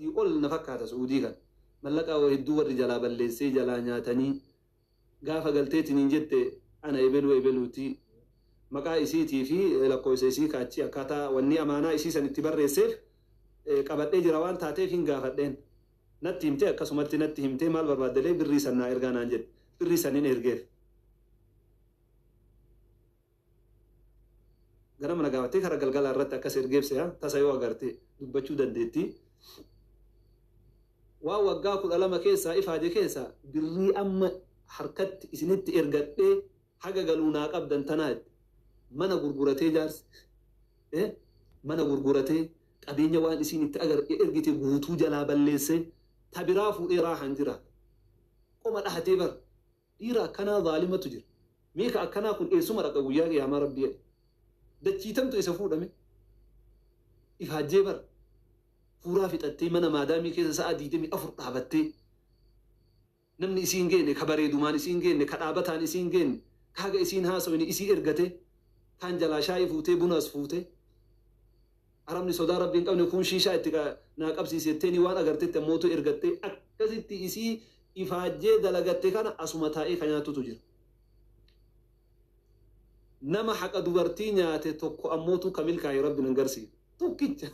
Dubartii ol na fakkaata Su'uudii kana. Mallaqa hedduu warri jalaa balleessee jalaa nyaatanii gaafa galteetiin jette ana ebeluu ebeluuti maqaa isiitii fi lakkoofsa isii kaachi akkaataa wanni amaanaa isii san itti barreesseef qabadhee jira waan taateef hin gaafadheen. Natti himtee, akkasumatti natti himtee, maal barbaaddelee birrii san naa ergaa naan jedhe. Birrii san hin ergeef. Ganama na gaafattee karaa galgalaa irratti akkas ergeef se'a tasa yoo agarte dubbachuu dandeetti. Waan waggaa 12 keessaa ifaaje keessaa birrii amma harkatti isinitti ergadhee haga galuu naa qabdan tanaa jette. Mana gurguratee jaarsi. Mana gurguratee qabeenya waan isiin itti ergite guutuu jalaa balleessee ta biraa fuudhee raahan jira. Qoma dhahatee bara. Dhiira akkanaa zaalimatu jira. Meeka akkanaa kun eessuma dhaqa guyyaa qiyaamaa rabbi jedhe. Dachiitamtu isa fuudhame. Ifaajjee bara. Fuuraa fixattee mana maadaamii keessa sa'a 24 dhaabattee namni isiin geenne, ka bareedumaan isiin geenne, ka dhaabataan isiin geenne, ka haga isiin haasawine isii ergate, kaan jalaa shaayii fuutee bunaas fuutee. Arabni sodaa rabbi hin qabne kun shiishaa itti naa qabsiisetteeni waan agartetti ammootu ergattee akkasitti isii ifaajjee dalagatte kana asuma taa'ee ka nyaatutu jira. Nama haqa dubartii nyaate tokko ammootu ka milkaa'e rabbi nan garsiisu. Tokkicha.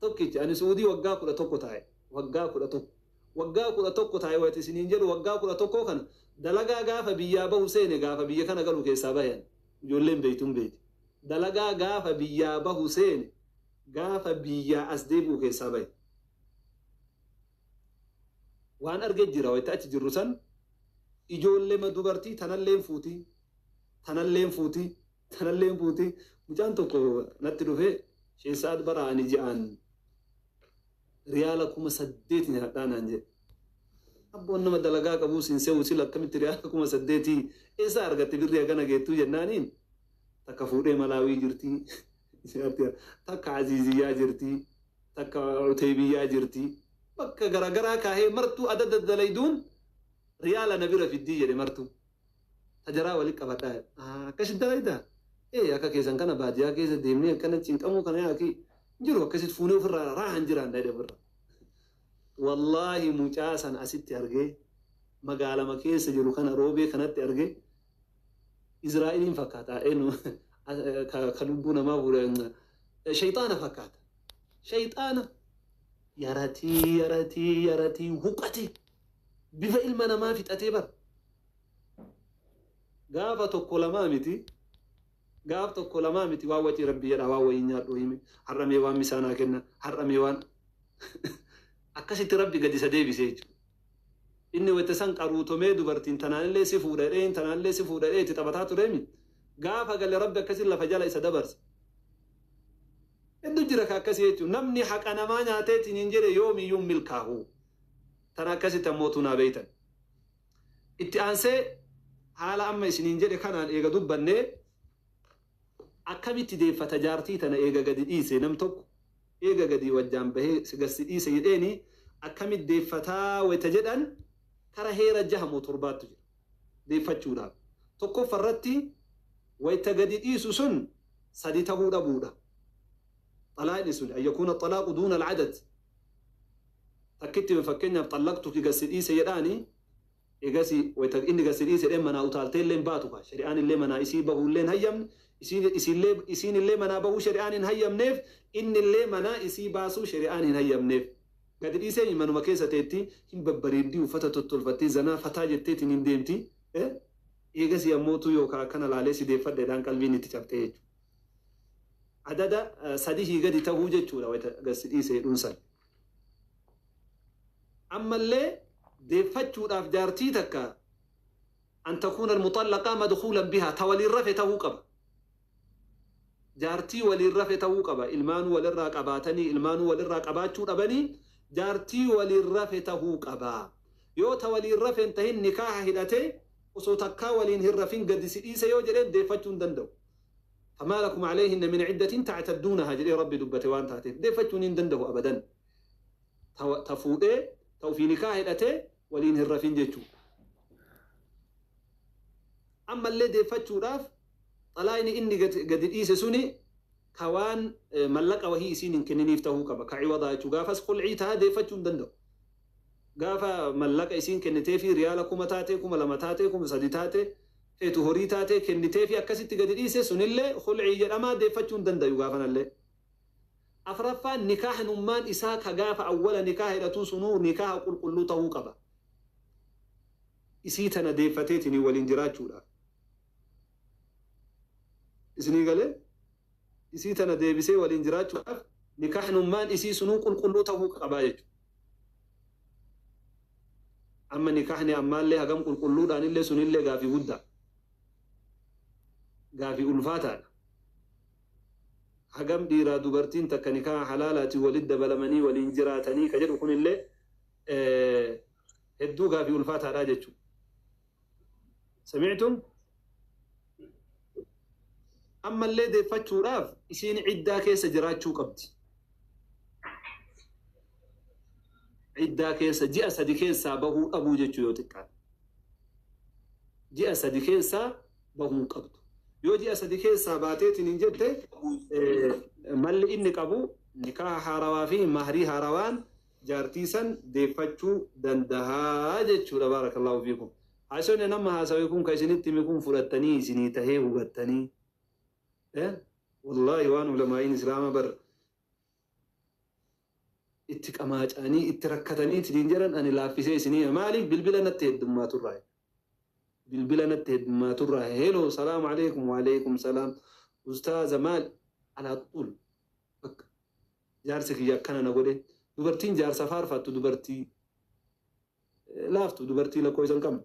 Tokkicha. Ani Suudii waggaa 11 taa'e. Waggaa 11. Waggaa 11 taa'e wayita isiniin jedhu, waggaa 11 kana dalagaa gaafa biyyaa bahu seene, gaafa biyya kana galu keessaa bahe. Ijoolleen beeytuun beeyti. Dalagaa gaafa biyyaa bahu seene, gaafa biyyaa as deebi'u keessaa bahe. Waan arge jira wayita achi jirru san, ijoollema dubartii tanalleen fuuti, tanalleen fuuti, tanalleen fuuti. Mucaan tokko natti dhufee, "Sheessaad, bara ani ji'aan riyaala 8000 nyaadhaa," naan jedhe. Abboon nama dalagaa qabuu siin se'u, sila akkamitti riyaala 8000 eessaa argatte, birrii hagana geettuu jennaaniin, takka fuudhee Malaawii jirti, takka Aziiziyyaa jirti, takka Uteebiyyaa jirti, bakka garagaraa kaahee martuu adada dalayduun riyaala na bira fiddii jedhe, martuu tajaraa walitti qabadhaa jedhe. Akkasitti dalaydaa? Ee, akka keessan kana baadiyyaa keessa deemnee akkana cinqamuu kana yaaki jiru, akkasitti fuunee ofirraa raahan jiraan jedhe ofirraa. Wallaahi mucaa san asitti argee, magaalama keessa jiru kana, Roobee kanatti argee, Israa'eliin fakkaata, eenyu ka lubbuu namaa fuudhe, shayxaana fakkaata. Shayxaana yaratii yaratii yaratii huqate, bifa ilma namaa fixatee bara. Gaafa tokko lamaa miti. Gaaf tokko lamaa miti, waan wacii rabbi jedha, waan wayii nyaadhu hime, har'amee waan misaanaa kenna, har'amee waan akkasitti rabbi gadi isa deebise jechuudha. Inni wayita san qaruutomee dubartiin tanaanillee si fuudha jedhee, tanaanillee si fuudha jedhee itti taphataa tureemi. Gaafa gale rabbi akkasiin lafa jala isa dabarse. Hedduu jira ka akkasii jechuudha. Namni haqa namaa nyaateetiin hin jedhe yoomiyyuu milkaahu. Tana akkasitti ammootu naa beeytan. Itti aansee haala amma isiniin jedhe kanaan eega dubbannee, akkamitti deeffata jaartii tana eega gadi dhiise? Nam tokko eega gadi wajjaan bahee gassi dhiise jedheeni, akkamitti deeffataa wayita jedhan, kara heera jaha moo torbaattu jira deeffachuudhaaf. Tokkoffa irratti wayita gadi dhiisu sun sadi tahuu dhabuudha. Xalaaqni sun أن يكون الطلاق دون العدد. Takkitti fakkeenyaaf "طلقتك", gassi dhiise jedhaani, egasi wayita inni gassi dhiise jedheen manaa utaaltee illee baatu ka shari'aan illee manaa isii bahuu illee hin hayyamne, isiin illee manaa bahuu shari'aan hin hayyamneef, inni illee manaa isii baasuu shari'aan hin hayyamneef. Gadi dhiisee manuma keessa teetti, hin babbareeddii, uffata tottolfattee zanaa fataa jetteetiin hin deemti. Eegasii ammootu yookaan akkana laalee si deeffadheedhaan qalbiin itti cabxee jechuudha. Adada sadihii gadi tahuu jechuudha wayita gassi dhiise jedhuun san. Ammallee deeffachuudhaaf jaartii takka أن تكون المطلقة مدخولا بها, ta waliin rafe tahuu qaba. Jaartii waliin rafe tahuu qaba. Ilmaanuu walirraa qabaatanii, ilmaanuu walirraa qabaachuu dhabanii, jaartii waliin rafe tahuu qaba. Yoo ta waliin rafe hin tahin, nikaaha hidhatee osoo takkaa waliin hin rafin gadi si dhiise yoo jedheen, deeffachuu hin danda'u. فما لكم عليهن من عدة تعتدونها jedhee rabbi dubbate waan taateef, deeffachuun hin danda'u abadan. Ta fuudhee, ta ofii nikaa hidhatee waliin hin rafin jechuudha. Ammallee deeffachuudhaaf xalaayni inni gadi dhiise suni Ka waan mallaqa wahii isiin hin kenniniif tahuu qaba. Ka ciwadaa jechuu gaafas khulcii taha deeffachuu hin danda'u. Gaafa mallaqa isiin kenniteefii riyaala 1000 taatee 2000 taatee 3000 taatee feetu horii taatee kenniteefii akkasitti gadi dhiise sunillee khulcii jedhamaa deeffachuu hin dandayu gaafanallee. Afraffaan nikaahnummaan isaa ka gaafa awwala nikaaha hidhatuu sunuu nikaaha qulqulluu tahuu qaba. Isii tana deeffateetiniin waliin jiraachuudhaaf. Isinii galee? Isii tana deebisee waliin jiraachuudhaaf nikahnummaan isii sunuu qulqulluu tahuu qabaa jechuudha. Amma nikahni ammaallee hagam qulqulluudhaanillee sunillee gaafii guddaa. Gaafii ulfaataadha. Hagam dhiiraa dubartiin takka nikaha halaalaatiin walitti dabalamanii waliin jiraatanii ka jedhu kunillee hedduu gaafii ulfaataadha jechuudha. Sami'tum? Ammallee deeffachuudhaaf isiin ciddaa keessa jiraachuu qabdi. Ciddaa keessa ji'a sadi keessaa bahuu dhabuu jechuu yoo xiqqaate. Ji'a sadi keessaa bahuu hin qabdu. Yoo ji'a sadi keessaa baateetiin hin jette malli inni qabu nikaaha haarawaa fi mahrii haarawaan jaartii san deeffachuu dandahaa jechuudha baarakallaahu fiikum. Haasawni an amma haasawe kun ka isinitti hime kun fudhattanii isinii tahee hubattanii eh wallaahi waan ulamaa'iin islaama bar itti qamaaca'anii itti rakkatanii ittiin jedhan ani laaffisee isinii hima maaliif bilbila natti heddummaturraa bilbila natti heddummaturraa heloo salaamu alaikum waalaikum salaam ustaaza maal alaa xul bakka Jaarsi kiyya akkana na godhe. Dubartiin jaarsa faarfattu dubartii laaftu dubartii lakkoofsa hin qabne.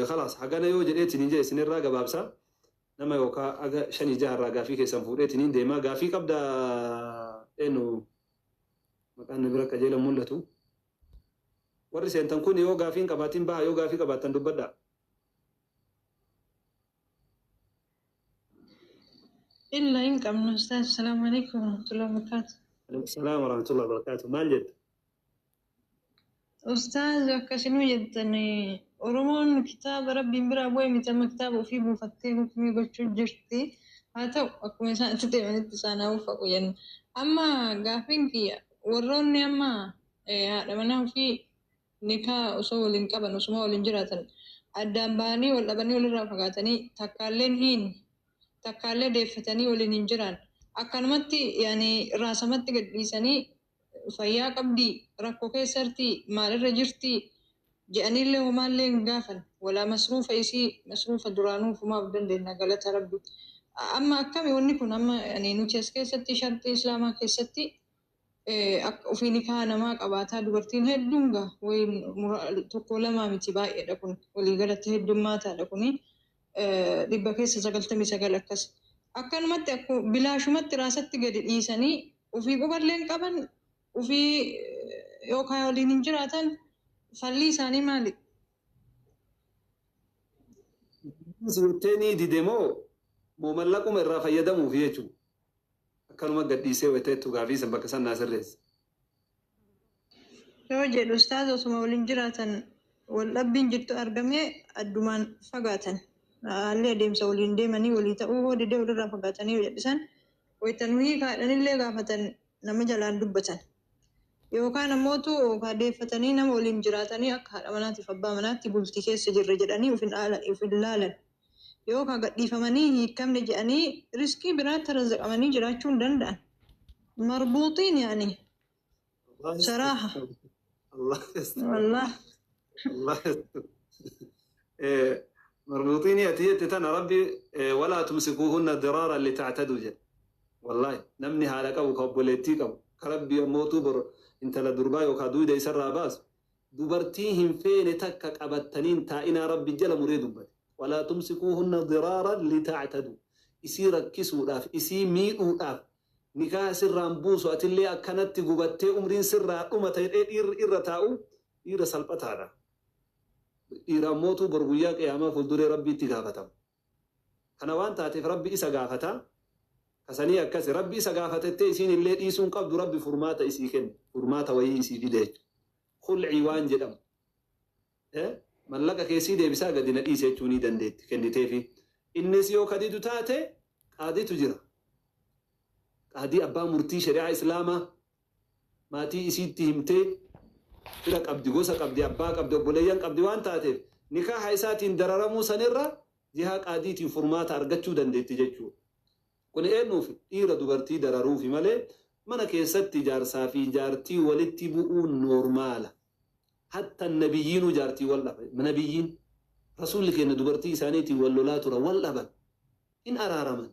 Kalaas hagana yoo jedheetiin hin jedhe isinirraa gabaabsa. Nama yookaa aga shanii jaharraa gaafii keessan fuudheetiin hin deema. Gaafii qabda eenyu maqaan na bira qajeelan mul'atu. Warri seentan kun yoo gaafii hin qabaatiin baha yoo gaafii qabaattan dubbadhaa. Illa hin qabnu ustaaz. Salaamu alaikum warahmatullahi wabarakatuh. Alaikum salaam warahmatullahi wabarakatuh. Maal jetta? Ustaaz akkasinuu jettan Oromoon kitaaba rabbiin biraa bu'e miti amma kitaaba ofii buufattee hukmii gochuu jirti. Haa ta'u akkuma isaan itti deemanitti isaan haa uffaqu jenna. Amma gaaffiin kiyya warroonni amma haadha manaa ofii nikaa osoo waliin qaban osuma waliin jiraatan addaan bahanii wal dhabanii walirraa fagaatanii takkaalleen hiinne takkaallee deeffatanii waliin hin jiraan akkanumatti yani raasamatti gad dhiisanii fayyaa qabdii rakko keessartii maalirra jirtii je'aniillee homaallee hin gaafan walaa masruufa isii masruufa duraanuu ufumaaf dandeenna galata rabbi amma akkami wanni kun amma yani nuti as keessatti sharxii islaamaa keessatti Akka ofii nikaa namaa qabaataa dubartiin hedduun gaa wayi tokko lamaa miti baay'eedha kun walii galatti heddummaataadha kuni dhibba keessa 99 akkas akkanumatti akku bilaashumatti raasatti gadi dhiisanii ofii quballee hin qaban ofii yookaan waliin hin jiraatan fallii isaanii maali? Si jettee ni dide moo moo mallaquma irraa fayyadamuufi jechuudha? Akkanuma gad dhiisee wayta jettu gaafii san bakka san naa sirreessi. Yoo jedhu ustaaz osuma waliin jiraatan wal dhabbiin jirtu argamee addumaan fagaatan. Haalli adeemsa waliin deemanii walii ta'uu hoo didee walirraa fagaatanii yoo jedhisan wayta nu hiikaa jedhanillee gaafatan nama jalaan dubbatan. Yookaan ammootu deeffatanii nama waliin jiraatanii akka haadha manaatiif abbaa manaatti bultii keessa jirra jedhanii of hin laalan. Yookaa gadhiifamanii hin hiikkamne je'anii rizqii biraatti razaqamanii jiraachuu hin danda'an. Marbuuxiin yaani saraaha. Allah yastur. Wallaah. Allah yastur. Marbuuxiinii ati jette tana rabbi walaa tumsikuuhunna diraaran lita'taduu jedhe. Wallaahi namni haadha qabu ka obboleettii qabu ka rabbi ammootuu bor intala durbaa yookaa duyda isarraa baasu dubartii hin feene takka qabattanii hin taa'inaa rabbi jala muree dubbate. Walaa tumsikuuhunna diraaran lita'taduu. Isii rakkisuudhaaf, isii miidhuudhaaf, nikaaha sirraan buusu atillee akkanatti gubattee umriin sirraa dhumata jedhee dhiirri irra taa'u dhiira salphataadha. Dhiira ammootuu bor guyyaa qiyaamaa fuulduree Rabbiitti gaafatama. Kana waan taateef Rabbi isa gaafata. Ka sanii akkasi. Rabbi isa gaafatettee isiin illee dhiisuu hin qabdu Rabbi furmaata isii kenne. Furmaata wayii isii fide jechuudha. Khul'ii waan jedhamu. Mallaqa kee sii deebisaa gadi na dhiisi jechuu ni dandeetti kenniteefii. Innis yoo ka didu taate Qaadiitu jira. Qaadii abbaa murtii shari'aa Islaamaa maatii isiitti himtee, fira qabdi, gosa qabdi, abbaa qabdi, obboleeyyan qabdi waan taateef, nikaaha isaatiin dararamuu sanirra jihaa qaadiitiin furmaata argachuu dandeetti jechuudha. Kun eenyuuf? Dhiira dubartii dararuufi malee, mana keessatti jaarsaa fi jaartii walitti bu'uun normal. Hatta nabiyyiinuu jaartii wal dhaba. Nabiyyiin, rasuulli keenya, dubartii isaaniitiin wal lolaa tura, wal dhaban. Hin araaraman.